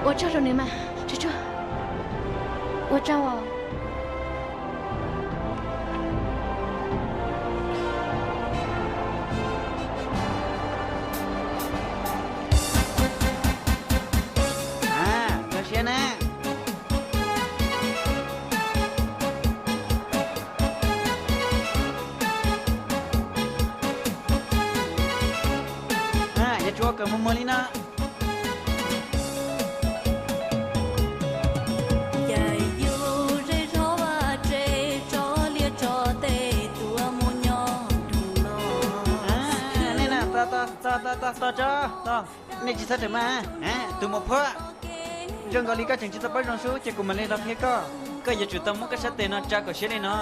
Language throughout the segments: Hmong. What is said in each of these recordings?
Ua tsaug rau nws mas, Tshuaj Tshuaj. Ua tsaug os. Zoo siab na. Yog tsuas kawm muag muag li no. Ces yus zej zog vaj tse tso liaj tso teb tuaj mus nyob nroog no. Nej na, tos tos tos tos tso, nej tsis txhob rawm mas. Tus muam Phuab, zoo nkaus li koj tseem tsis tau paub zoo sub ces kuv mam li los qhia koj. Koj yuav tsum tau muab koj sab tes no tsa kom siab li no.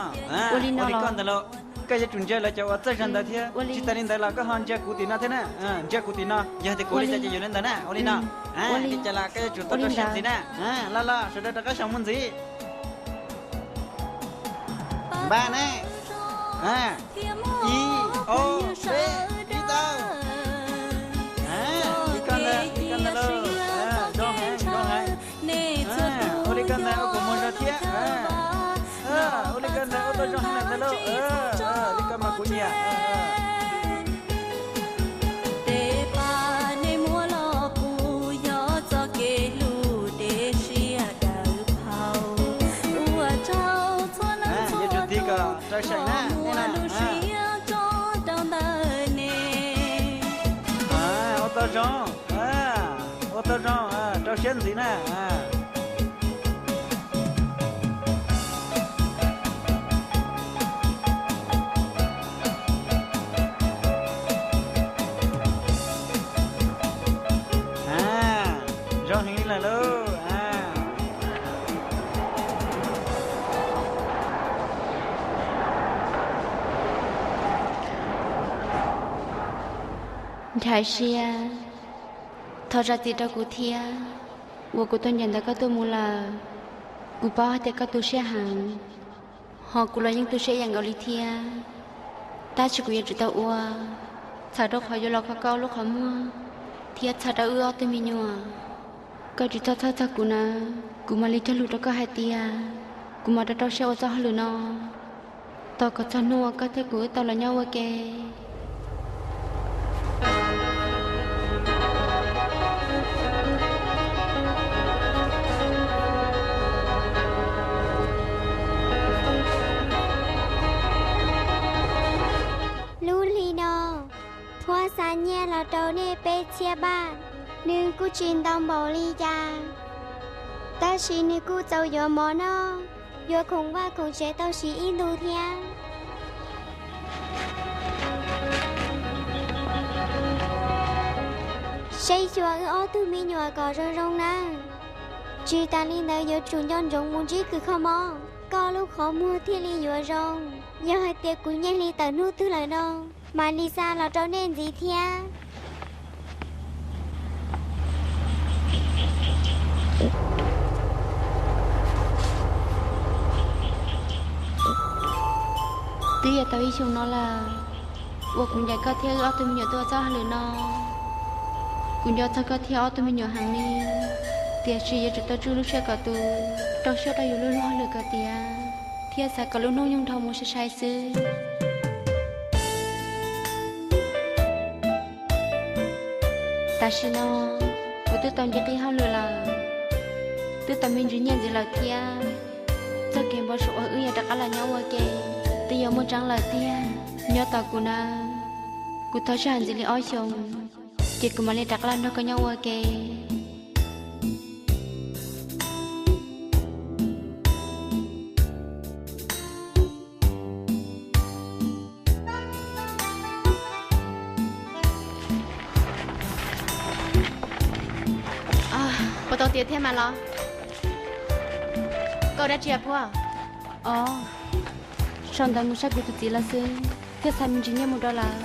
Ua li koj ntawd los koj yuav tsum ntsia lawv cov uas txawj zog ntawd thiab. Tsis tas li ntawd los koj ho ntsia kuv tim no thiab na. Ntsia kuv tim no, yog tias kuv ua li cas ces yuav li ntawd na. Ua li no. Li cas los koj yuav tsum tau rau siab ntxiv na. Los los sawv daws rov qab xyaum mus ntxiv. Npaj ne. Ib, ob, peb, ib tau. Li koj ntawd, li koj ntawd lauj. Zoo heev, zoo heev. Ua li koj ntawd ua kom muag zog thiab. Ua li koj ntawd ua tau zoo heev ntawd lauj. Li koj mas kuv nyiam. Tej paj nej muab los kuv yog txoj kev hlub dej siab daws phau. Ua tsaug txhua leej txhua tus uas muaj lub siab tso rau ntawm nej. Ua tau zoo, ua tau zoo, rau siab ntxiv na. Zoo heev li lawm lauj. Nrhaiv siab, thov zam txim rau kuv thiab, uas kuv tau ncaim ntawm koj tuaj mus lawm. Kuv paub hais tias koj tu siab heev, ho kuv los yeej tu siab ib yam nkaus li thiab. Tab sis kuv yuav tsum tau ua, txhawm rau qhov yuav los kho koj lub qhov muag, thiab txhawm rau wb ob tug me nyuam. Koj tsis txhob txhawj txog kuv nawb, kuv mam li cog lus rau koj hais tias kuv mam rau rau siab ua txoj hauj lwm no tos kom txog hnub uas koj thiab kuv wb tau los nyob ua ke. Lub hli no, Phuab xa nyiaj los rau nej peb txhiab npaj, nws kuj tsis ntau npaum li cas, tab sis nws kuj txaus yuav mov noj, yuav khoom vaj khoom tsev tau siv ib ntus thiab. Saib xyuas wb ob tug me nyuam kom zoo zoo nawb. Tsis tas li ntawd yuav tsum nco ntsoov mus ntsib kws kho mob, koj lub qhov muag thiaj li yuav zoo. Yog hais tias kuv nyiaj hli tawm hnub twg lawm no, mam li xa los rau nej ntxiv thiab. Twb yuav tau ib xyoos no lawm uas kuv ncaim koj thiab wb ob tug me nyuam tuaj ua txoj hauj lwm no. Kuv nco txog koj thiab ob tug me nyuam heev li, tiam sis yuav tsum tau tswj lub siab kom tus rau siab rau yus lub hauj lwm kom tiav, thiab xav kom lub hnub nyoog dhau mus sai sai xwb. Tam sim no kuv twb tau nce qib hauj lwm lawm, twb tau me ntsis nyiaj ntxiv lawm thiab. Txoj kev npau suav uas wb yuav rov qab los nyob ua ke twb yuav muaj tseeb lawm tiag. Nyob tos kuv nawb, kuv thov sij hawm ntxiv li ob xyoos, ces kuv mam li rov qab los nrog koj nyob ua ke. Puas tau tiav thiab mas los? Koj ua dab tsi Phuab? Os, sau ntawv mus saib kuv tus txiv lawv xwb, thiaj xa me ntsis nyiaj mus rau lawv.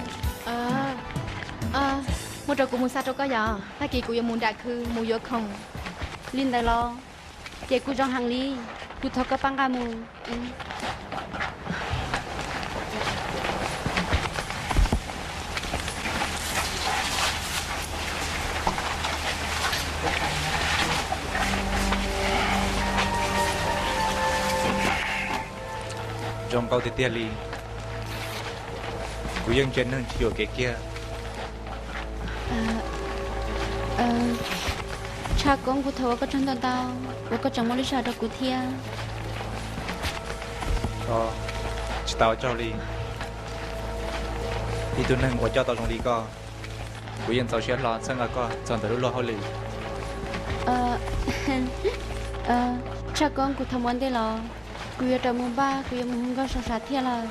Muab rau kuv mus xa rau koj yom, tag kis kuv yuav mus nram khw mus yuav khoom. Li ntawd los? Ces kuj zoo heev li, kuv thov koj pab nqa mus. Zoo nkauj tiag tiag li. Kuv yeej ntsia neeg tsis yuam kev kiag. Tshaj Koob, kuv thov ua koj tsaug ntau ntau uas koj tseem muaj lub sij hawm rau kuv thiab. Tsis tau ua tsaug li. Ib tug neeg uas coj tau zoo li koj, kuv yeej txaus siab hlo txhawb nqa koj txog ntawm lub luag hauj lwm. Tshaj Koob, kuv thov mus ua ntej los, kuv yuav rov mus npaj, kuv yuav mus hu nkauj sab sab thiab lawm.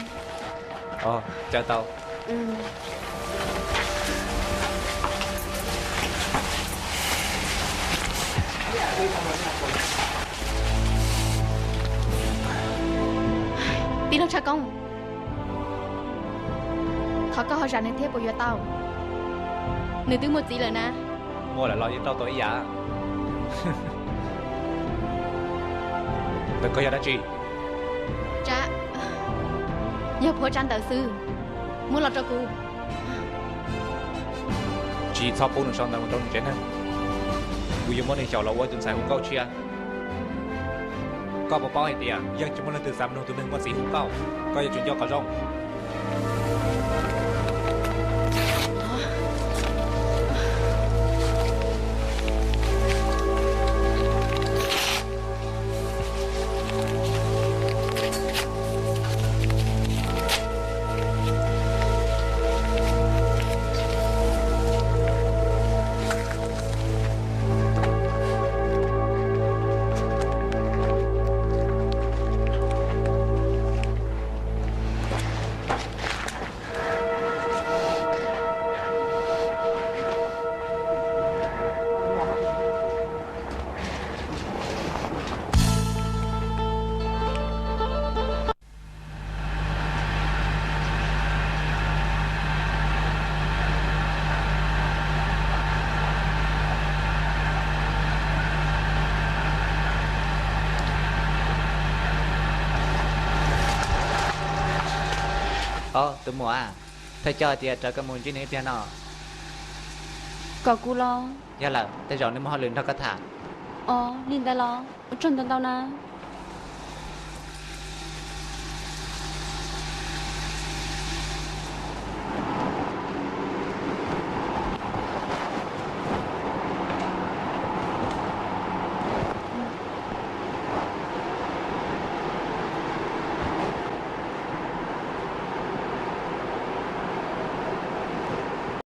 Caw tau. Tij laug Tshaj Koob, thov koj ho zam nws thiab puas yuav tau? Nws twb muaj txiv lawm na. Muaj lawm los yeej rau tau ib yam. Ntawm koj yog dab tsi? Tsa, yog phuav tsa ntawm xwb, muab los rau kuv. Tsis txhob pub nws sau ntawv mus rau nws tsev neeg. Kuv yuav muab nws xyaum los ua ib tus ntxhais hu nkauj tshiab. Koj puas paub hais tias yeej tsis muaj leej twg xav mloog tus neeg muaj txiv hu nkauj? Koj yuav tsum nco qhov zoo. Ob, tus muam, thawj coj tias rov koj mus ntsib nws ib pliag no. Kom kuv los? Yog lawm, tej zaum nws muaj hauj lwm nrog koj tham. Os, li ntawd los ua tsaug ntau ntau na.